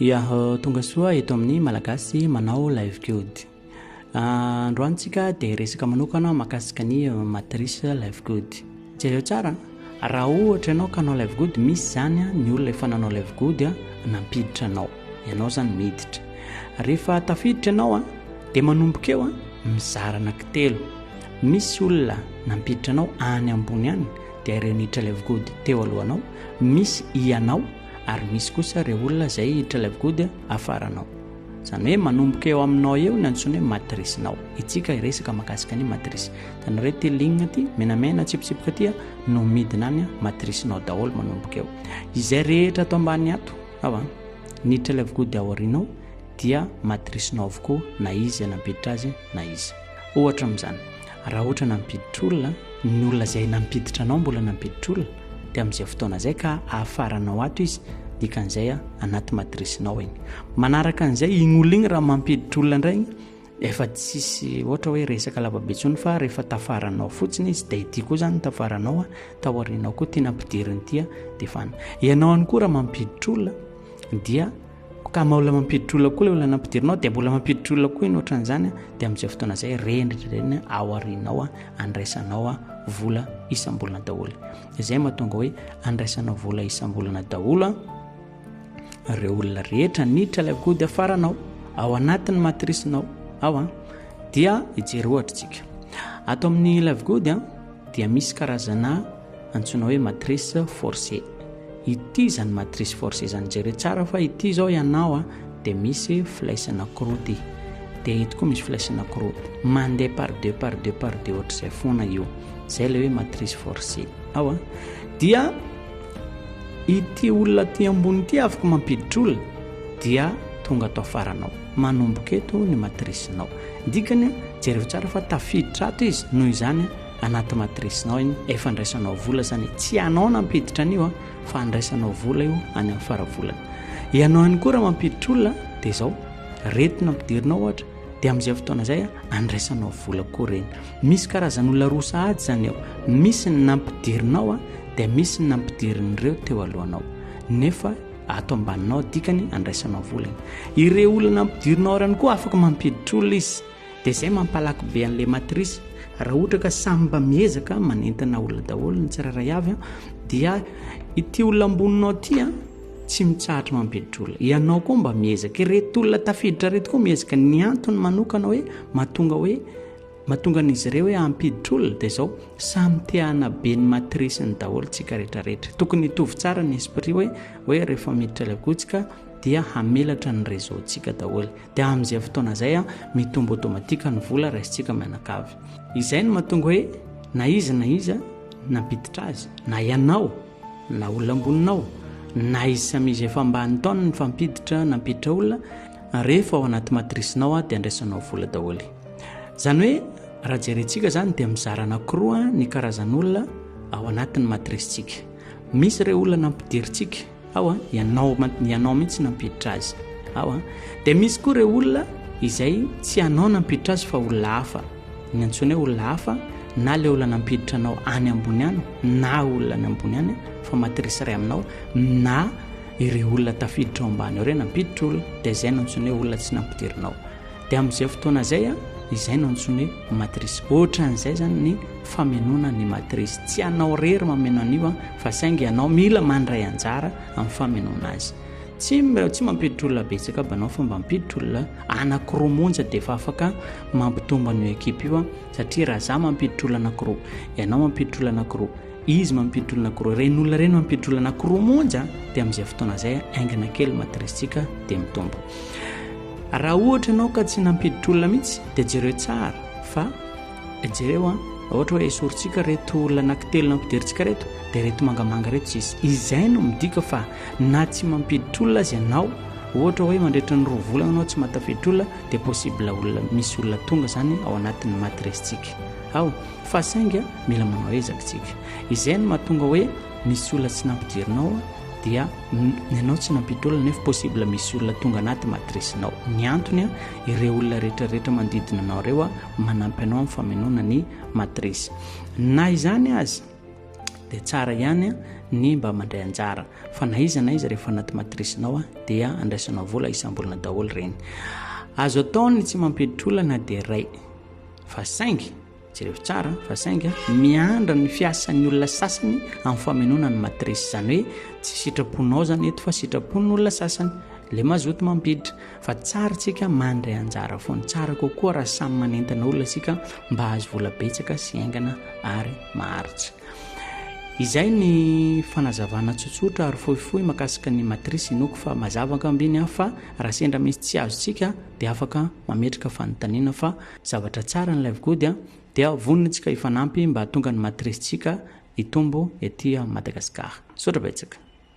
Ya, tonga soa eto amin'ny Malagasy manao live code. Androany tsika dia resaka manokana mahakasika ny matrice live code. Jereo tsara, raha ohatra ianao ka hanao live code, misy zany ny olona efa nanao live code nampiditra anao. Ianao zany miditra. Rehefa tafiditra ianao dia manomboka eo mizara anankitelo. Misy olona nampiditra anao any ambony any dia ireo niditra live code teo alohanao, misy ianao ary misy kosa ireo olona izay hiditra live code afaranao. Izany hoe manomboka eo aminao eo ny antsoina hoe matrice-nao. Itsika hiresaka mahakasika ny matrice. Hitanareo ity ligne ity, menamena tsipitsipika ity no midina any matrice-nao daholo manomboka eo. Izay rehetra ato ambany ato, ao an, niditra live code aorianao dia matrice-nao avokoa na izy nampiditra azy na iza. Ohatra amin'izany, raha ohatra nampiditra olona, ny olona izay nampiditra anao mbola nampiditra olona, dia amin'izay fotoana izay ka ahafaranao ato izy, dikan'izay anaty matrice-nao iny. Manaraka an'izay, iny olona iny raha mampiditra olona indray iny, efa tsisy ohatra hoe resaka lavabe intsony fa rehefa tafaranao fotsiny izy, dia ity koa izany tafaranao, taorianao koa ity nampidiriny ity, dia efa any. Ianao ihany koa raha mampiditra olona dia Ka maha olona mampiditra olona koa ilay olona nampidirinao dia mbola mampiditra olona koa iny ohatran'izany dia amin'izay fotoana izay ireny rehetra ireny ao aorianao andraisanao vola isam-bolana daholo. Izay mahatonga hoe andraisanao vola isam-bolana daholo ireo olona rehetra niditra ilay gody afaranao ao anatin'ny matrice-nao ao an dia hijery ohatra tsika. Ato amin'ny live good dia misy karazana antsoina hoe matrice forcée. Ity izany matrice forcée izany, jereo tsara fa ity izao ianao a dia misy flèche anankiroa ity, dia eto koa misy flèche anankiroa, mandeha par deux par deux par deux ohatr'izay foana io, izay ilay hoe matrice forcée ao a. Dia ity olona aty ambony ity afaka mampiditra olona dia tonga ato afaranao, manomboka eto ny matrice-nao. Dikany jereo tsara fa tafiditra ato izy, noho izany anaty matrice-nao iny, efa andraisanao vola zany e, tsy ianao nampiditra an'io a, fa andraisanao vola io any amin'ny faravolana. Ianao ihany koa raha mampiditra olona dia zao, reto nampidirinao ohatra, dia amin'izay fotoana izay andraisanao vola koa ireny. Misy karazan'olona roa sahady zany ao, misy ny nampidirinao a, dia misy ny nampidirin'ireo teo alohanao, nefa ato ambaninao dikany andraisanao vola iny. Ireo olona nampidirinao ihany koa afaka mampiditra olona izy. Dia izay mampalaky be an'ilay matrice. Raha ohatra ka samy mba miezaka manentana olona daholo ny tsirairay avy dia ity olona amboninao ity an tsy mitsahatra mampiditra olona. Ianao koa mba miezaka. Ireto olona tafiditra ireto koa miezaka. Ny antony manokana hoe mahatonga hoe mahatonga an'izy ireo hoe hampiditra olona dia izao, samy te hanabe ny matrice-ny daholo tsika rehetrarehetra. Tokony hitovy tsara ny esprit hoe hoe rehefa miditra ilay gotsika dia hamelatra ny réseau-tsika daholo. Dia amin'izay fotoana izay mitombo automatique ny vola raisintsika mianakavy. Izay no mahatonga hoe na iza na iza nampiditra azy, na ianao, na olona amboninao, na izy samy izy efa ambany taona nifampiditra nampiditra olona, rehefa ao anaty matrice-nao dia andraisanao vola daholo. Izany hoe raha jerentsika izany dia mizara anankiroa ny karazan'olona ao anatin'ny matrice-tsika. Misy ireo olona nampidirintsika. Ao an, ianao ianao mihitsy nampiditra azy. Ao an. Dia misy koa ireo olona izay tsy ianao nampiditra azy fa olona hafa. Ny antsoina hoe olona hafa na ilay olona nampiditra anao any ambony any na olona any ambony any fa matrice iray aminao na ireo olona tafiditra ao ambany ao ireo nampiditra olona dia izay no antsoina hoe olona tsy nampidirinao. Dia amin'izay fotoana izay a, izay no antsoina hoe matrice. Ohatran'izay izany ny famenoana ny matrice. Tsy ianao irery mameno an'io a, fa saingy ianao mila mandray anjara amin'ny famenoana azy. Tsy tsy mampiditra olona betsaka aby anao fa mba mampiditra olona anankiroa monja dia efa afaka mampitombo an'io ekipa io a, satria raha za mampiditra olona anankiroa, ianao mampiditra olona anankiroa, izy mampiditra olona anankiroa, ireny olona ireny mampiditra olona anankiroa monja dia amin'izay fotoana izay haingana kely matrice-tsika dia mitombo. Raha ohatra ianao ka tsy nampiditra olona mihitsy dia jereo tsara fa jereo an, ohatra hoe esorintsika reto olona anankitelo nampidirintsika reto dia reto mangamanga reto sisa. Izay no midika fa na tsy mampiditra olona aza ianao, ohatra hoe mandritra ny roa volana ianao tsy mahatafiditra olona dia possible olona misy olona tonga izany ao anatin'ny matrice-tsika ao fa saingy mila manao ezaka isika. Izay no mahatonga hoe misy olona tsy nampidirinao dia ianao tsy nampiditra olona nefa possible misy olona tonga anaty matrice-nao. Ny antony ireo olona rehetra rehetra manodidina anao ireo manampy anao amin'ny famenoana ny matrice. Na izany aza, dia tsara ihany ny mba mandray anjara fa na iza na iza rehefa anaty matrice-nao dia andraisanao vola isam-bolana daholo ireny. Azo atao ny tsy mampiditra olona na dia iray fa saingy Jereo tsara fa saingy miandry ny fiasan'ny olona sasany amin'ny famenoana ny matrice. Izany hoe tsy sitraponao izany eto fa sitrapon'ny olona sasany. Le mazoto mampiditra. Fa tsara tsika mandray anjara foana. Tsara kokoa raha samy manentana olona isika mba hahazo vola betsaka sy haingana ary maharitra. Izay ny fanazavana tsotsotra ary fohifohy makasika ny matrice. Inoako fa mazava angamba iny fa raha sendra misy tsy azontsika dia afaka mametraka fanontaniana fa Zavatra tsara ny live good a, dia vonona tsika hifanampy mba hahatonga ny matrice tsika hitombo ety Madagascar. Misaotra betsaka.